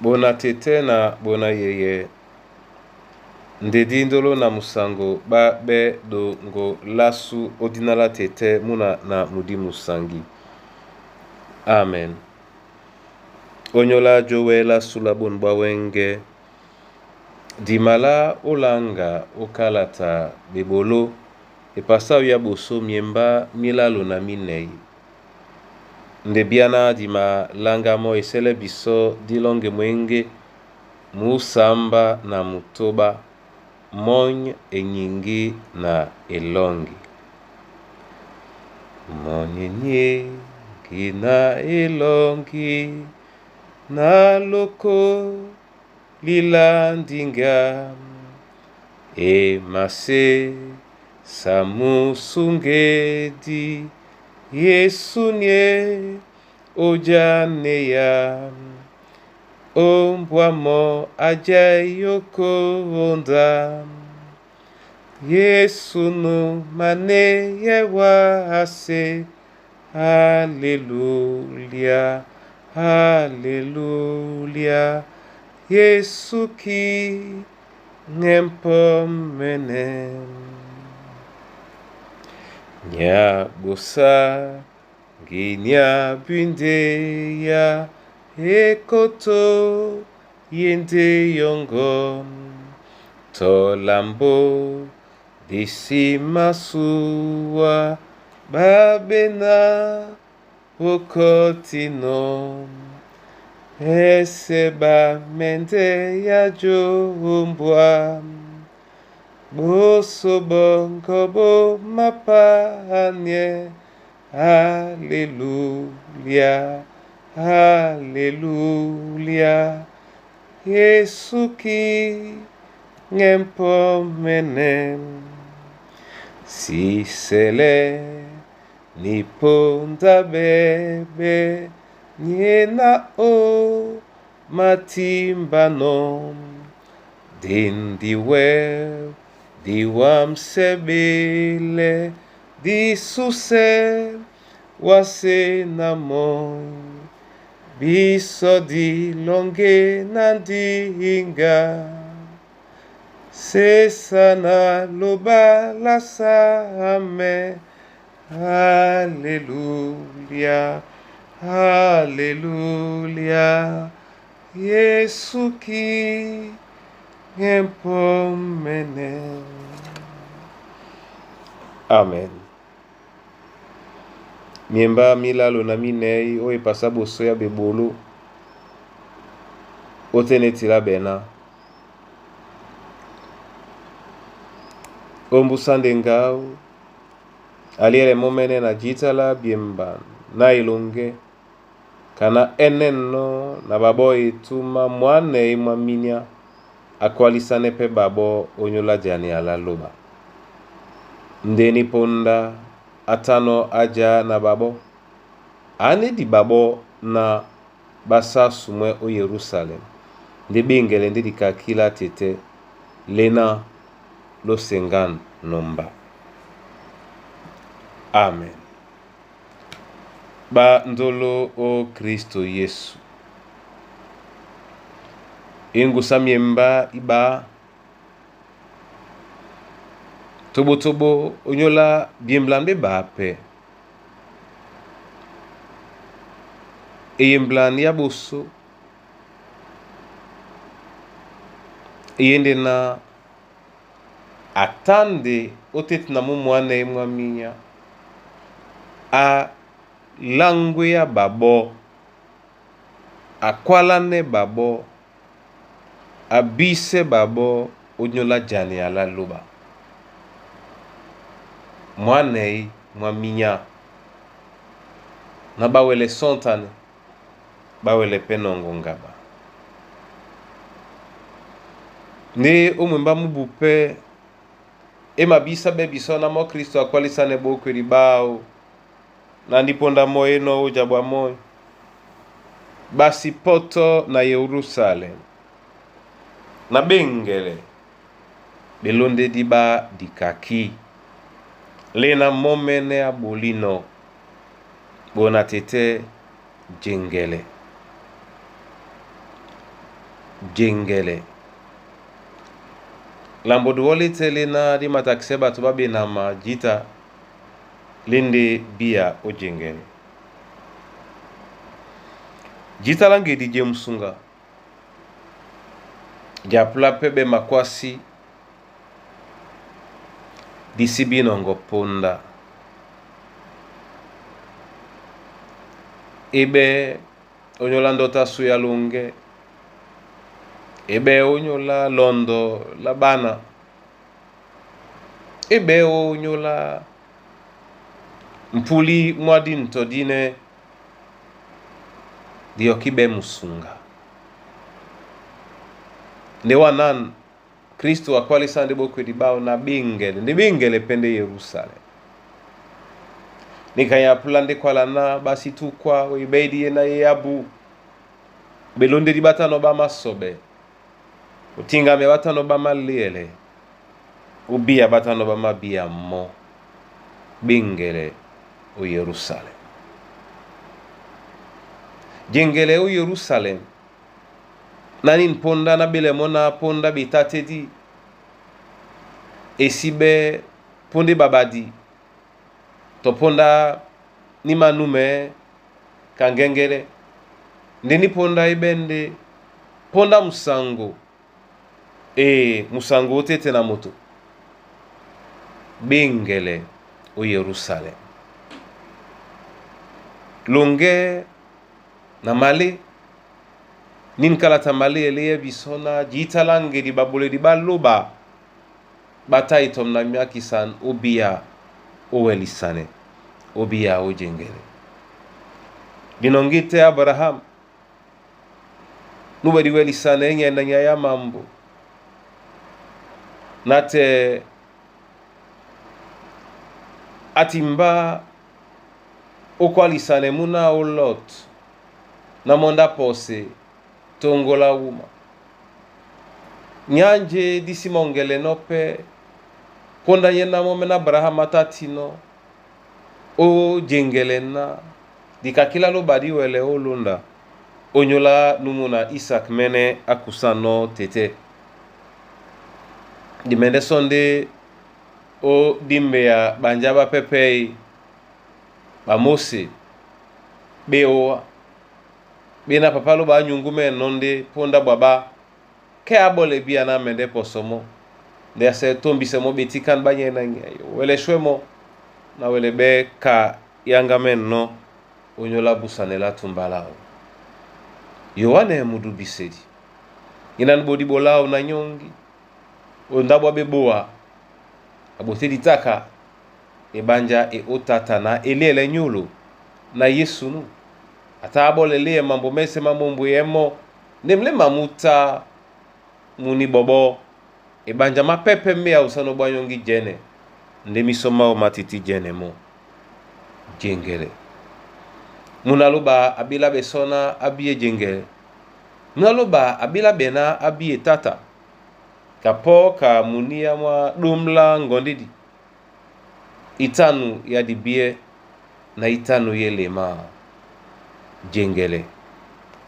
Bona tɛ́tɛ́ na bona yɛyɛ, nde dí ndolo na musango ɓá ɓɛ́ ɗoŋgo lásu ó dina lá tɛ́tɛ́ múna na mudi musangi. Amen. Ónyólá jówɛ lásu lá bôn ɓá wɛ́ŋgɛ̄, dima lá ólǎŋga ó kálata ɓeɓoló epasáw yá ɓosó miembá mílalo na mínɛyí. Nde byáná di maláŋgá mɔ́ esɛ́lɛ́ bisɔ́ dí lɔ́ŋgɛ mwěŋgé muúsǎmbá na mutóɓá, mɔ́ny e nyiŋgí na elɔ́ŋgi. Mɔ́ny e nyiŋgi na elɔ́ŋgi na lókó líla ndíŋga e masésa musúŋgedi Yesu nié ójǎnea Ómbwá mɔ́ a jɛ́ ókóndá Yesu nú manéɛ wásē Alelúlia Alelúlia Yesu ki ŋ'ɛ́mpɔ́mɛnɛ. Nya bosa ngi nya bwíndéya ekoto yéndé yɔ́ŋgɔ tɔ lambo disi masuwa ɓá ɓéná ókɔ́tínɔ́ ɛsɛ̄ ɓá mɛndɛ́ yá jómbwá ɓósó ɓɔŋgɔ ɓó mapániɛ́ Alelúlia Alelúlia Yesu ki ŋ'ɛ́mpɔ́mɛnɛ. Sisɛlɛ ni ponda bɛ́bɛ́ nyéná ó matímbanɔ́ Dindiwɛ́ diwamsɛ́ ɓélɛ disúsɛ́ wásē na mɔ́ Bisɔ́ di lɔ́ŋgɛ́ ná ndíŋga Sésa na lóɓá lá sámɛ Alelúlia Alelúlia Yesu ki ŋ'ɛ́mpɔ́mɛnɛ. Amen. Miemba milalo na minei oyo epasa boso ya bebolo otenetila bena ombusa ndengau aliele momene na jitala biemba na elonge kana eneno na babo etuma mwana mwa minya akwalisane mpe babo onyola jani ala loba ndeni ponda atano aja na babo anedi babo na basasu mwe o Yerusalem nde bengele nde dikakila tete lena losengan nomba. Amen. Ba ndolo o Kristo Yesu. Ingusa miemba iba tobotobo onyola biembla mbe bape eyemblani ya boso eyende na atande oteti na mu mwana ye mwa minya alangwe ya babo akwalane babo abise babo onyola jani ala loba mwana ye mwa minya na bawele sontane bawele pe nongo ngaba nde omwemba mubu pe emabisa be biso na mo Kristo akwalisane bokweli bao na ndiponda moye no uja bwa moyo basi poto na Yerusalem na bengele belondedi ba dikaki lena momene abolino bona tete jengele. Jengɛlɛ. Lambo diwɔ lé tɛ́ lé náh dí matakisɛ́ ɓato ɓá ɓenama jǐta lé ndé bíya ó jɛŋgɛlɛ. Jǐta lá ŋgedi je musunga japula pɛ́ ɓɛ́ makwasí di sí bí nɔŋgɔ ponda. E ɓɛ́ ónyólá ndɔ́ tá sú ya loŋgɛ́, e ɓɛ́ ónyólá lɔndɔ lá ɓána, e ɓɛ́ ónyólá mpúlí mwá díntɔ dínɛ́ di yɔkí ɓɛ́ musunga. Ndé wanan Kristo akwálísá ndé ɓókwedi ɓáō na ɓéŋgɛlɛ, ndé ɓéŋgɛlɛ pɛ́ ndé Yerusalem. Nikanyapula ndé kwala na basi tukwa oibeidi ye na ye abu belondedi batano ba masobe otingame batano ba maliele ubia batano ba mabia mo bengele o Yerusalem. Jengele o Yerusalem nani mponda na belemo na ponda betatedi esibe ponde babadi to ponda ni manume kangengele ndeni ponda ebende ponda musango e musango otete na moto bengele o Yerusalem. Longe na male nini kalata male ele biso na jita langedi baboledi baloba bata itom na miakisan obia owelisane obia ojengele. Dinongite Abraham nubedi welisane nye na nyaya mambo nate atimba okwalisane muna o Lot na monda pose tongola wuma nyanje disimongele nope ponda ye na mome na Abraham atatino o jengele na dikakila loba diwele olonda onyola numuna Isaac mene akusano tete dimende sonde o dimbe ya banja bapepei ba Mose beoa bena papa loba anyungu me nonde ponda bwaba ke abole bia na mende posomo nde ase tombise mo betikan banye na wele shwemo na wele be ka yanga menno onyola busanela tumbalao. Yohane mudu bisedi inan bodi bolao na nyongi ondabwa beboa abotedi taka ebanja e otata na eliele nyulo na Yesu nu ata abolele mambo mese mamombo yemo ndemle mamuta muni bobo ebanja mapepe mea usano bwanyongi jene ndemi soma o matiti jene mo jengele munaloba abila besona abie jengele munaloba abila bena abie tata kapo ka munia mwa dumla ngondidi itanu ya dibie na itanu yelema jengele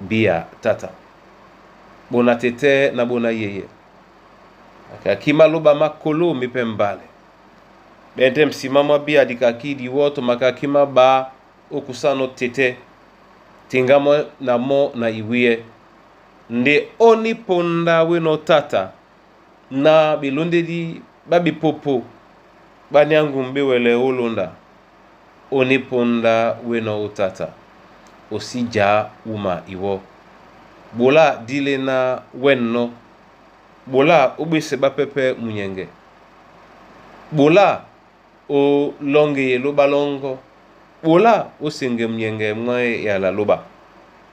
bia tata bona tete na bona yeye akakima loba makolo mipe mbale bente msimamo bia dikakidi woto makakima ba okusano tete tingamo na mo na iwie nde oni ponda weno tata na bilondedi babipopo banyangu mbewele olonda oni ponda weno otata osija uma iwo bola dile na wenno bola obese bapepe munyenge bola o longe ye loba longo bola osenge munyenge mwe ya la loba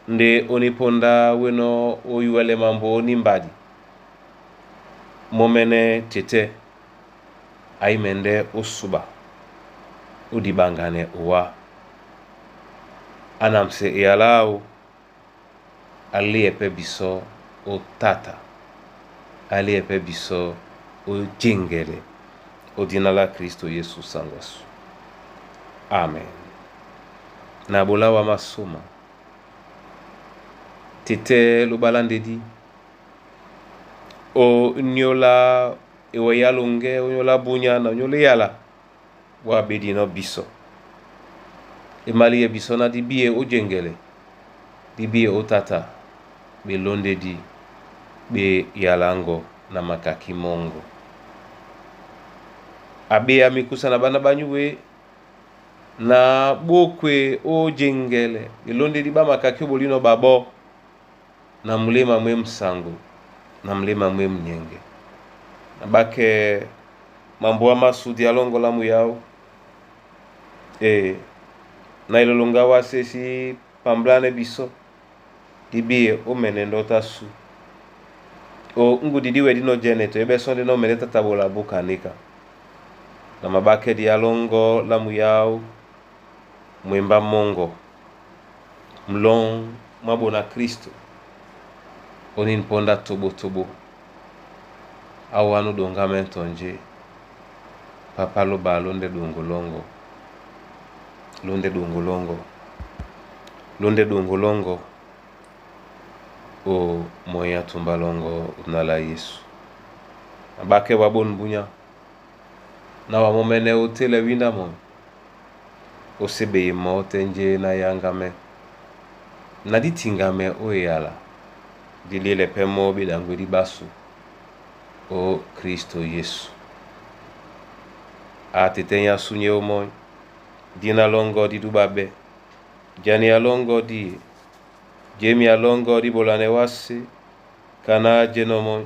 nde oniponda weno oyuele mambo onimbadi momene tete aimende osuba odibangane owa anamse eyalao aliepe biso o tata aliepe biso o jengele odinala Kristo Yesu sangwasu. Amen. Na bola wa masoma tete lobala ndedi Onyola eweya longe, onyola bunya na onyola eyala wa bedino biso. Emali ye biso na dibiye ojengele, dibiye otata belondedi be yalango na makaki mongo. Abe ya mikusa na bana banyuwe na bokwe ojengele belondedi ba makaki bolino babo na mulema mwe msango na mulema mwe mnyenge. Na bake mambo ya masudi alongo la muyao e na ilolonga wasesi pamblane biso dibiye omene ndota su o ngudi diwe dino jeneto ebe sonde no mene tatabola bukanika na mabake di alongo la muyao mwemba mongo mlong mwabona Kristo oni mponda tobo tobo awo anu donga mentonje papa loba londe dongolongo londe dongolongo londe dongolongo o moya tumba longo nala Yesu. Abake wabon bunya na wamomene otele winda mo osebe mo tenje na yangame na ditingame oyala dilele pe mo bidangwe di basu o Kristo Yesu. Atete ya sunye o moi dina longo di dubabe jani alongo di jemi alongo di bolane wase kana jeno moi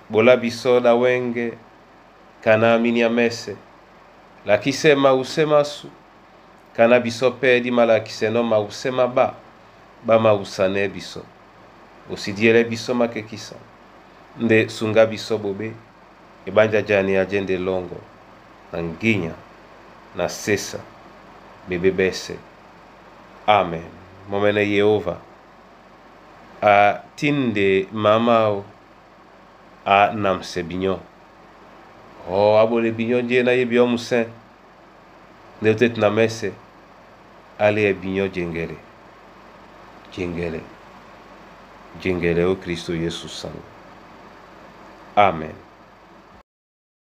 bola biso da wenge kana minia mese lakisema usema su kana biso pe di malakiseno ma usema ba ba mausane biso osidiele biso makekisa nde sunga biso bobe ebanja jani ajende longo na nginya na sesa bebe bese. Amen. Momene Yehova a tinde mamao a namse binyo o abole binyo je na yebi omusen ne otet na mese ale e binyo jengele jengele jengele o Kristo Yesu sango. Amen.